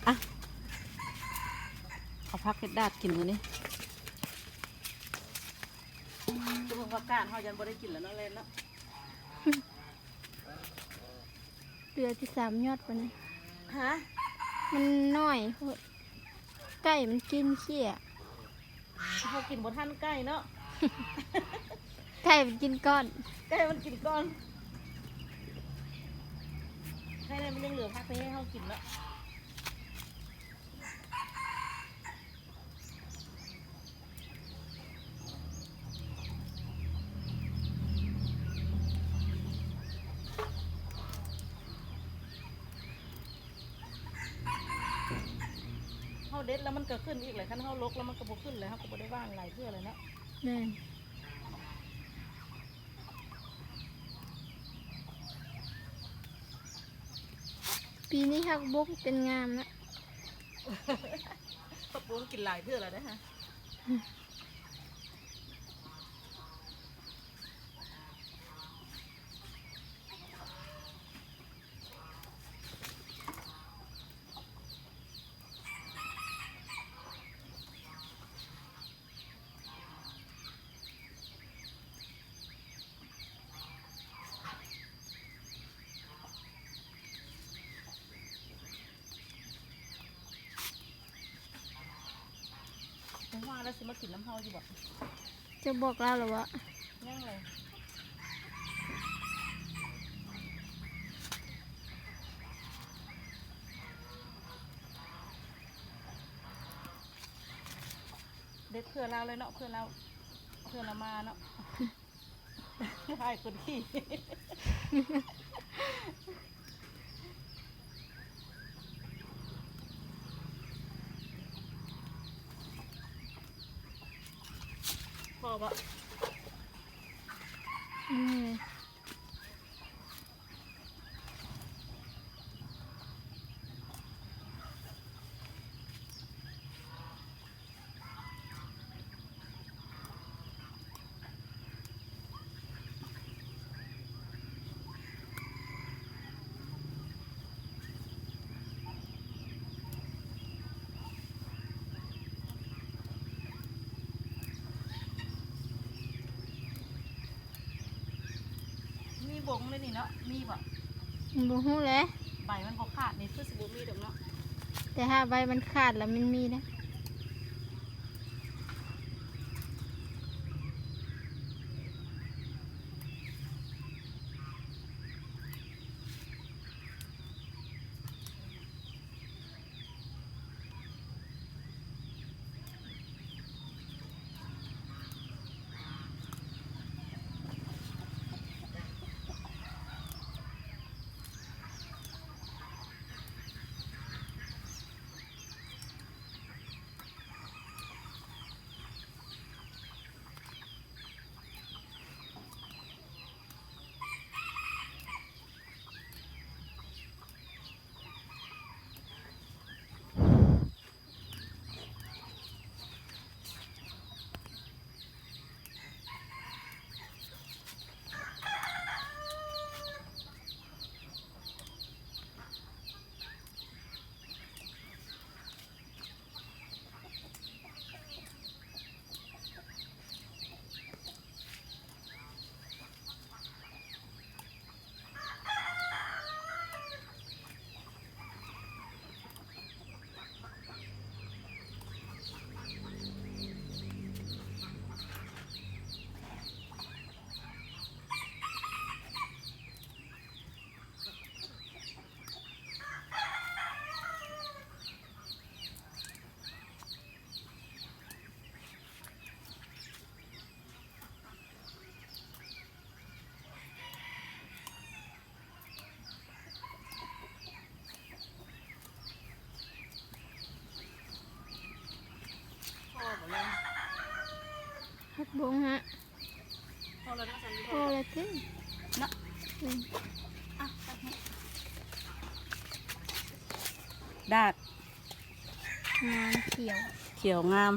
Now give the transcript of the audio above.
ອ່ະ ເອົາຜັກເຮັດດາດກິນມື້ນີ້. ຄືເບິ່ງວ່າການເຮົາຍັງບໍ່ໄດ້ກິນແລ້ວເນາະ ແລ່ນເນາະ. ເຫຼືອແຕ່ສາມຍອດປານນັ້ນ. ຮະ? ມັນນ້ອຍໂພດ. ໄກ່ມັນກິນເຂ້ຍ. ເຮົາກິນບໍ່ທັນໄກ່ເນາະ. ໄກ່ມັນກິນກ່ອນ. ໄກ່ມັນກິນກ່ອນ. ໄຂ່ໃນມັນຍັງເຫຼືອຜັກນີ້ໃຫ້ເຮົາກິນເນາະ. ເຮົາເດັດແລ້ວມັນກໍຂຶ້ນອີກແຫຼະ. ຄັນເຮົາລົກແລ້ວມັນກໍບໍ່ຂຶ້ນແລ້ວ. ເຮົາກໍບໍ່ໄດ້ຫວ່ານຫຼາຍເທື່ອແລ້ວເນາະ. ແມ່ນ. ປີນີ້ຜັກບົງເປັນງາມນະ. ຜັກບົງກິນຫຼາຍເທື່ອແລ້ວເດ້. ไปว่าแล้วสิมากินน้ำเฮาอยู่บ่? เจ้าบอกลาวแล้วบ่? ยังเลย เด็ดเพื่อลาวเลยเนาะ เพื่อลาว เพื่อลาวมาเนาะ อ้ายคนขี้ พอบ่? อืม มีบงเลยนี่เนาะ มีบ่? บ่ฮู้แหละ ใบมันบ่ขาดนี่คือสิบ่มีดอกเนาะ แต่ถ้าใบมันขาดแล้วมันมีเด้. พอบ่ยัง ผักบงฮะ พอแล้วนะ พอแล้วติ เนาะ อืม อ่ะ ดาด งามเขียว เขียวงาม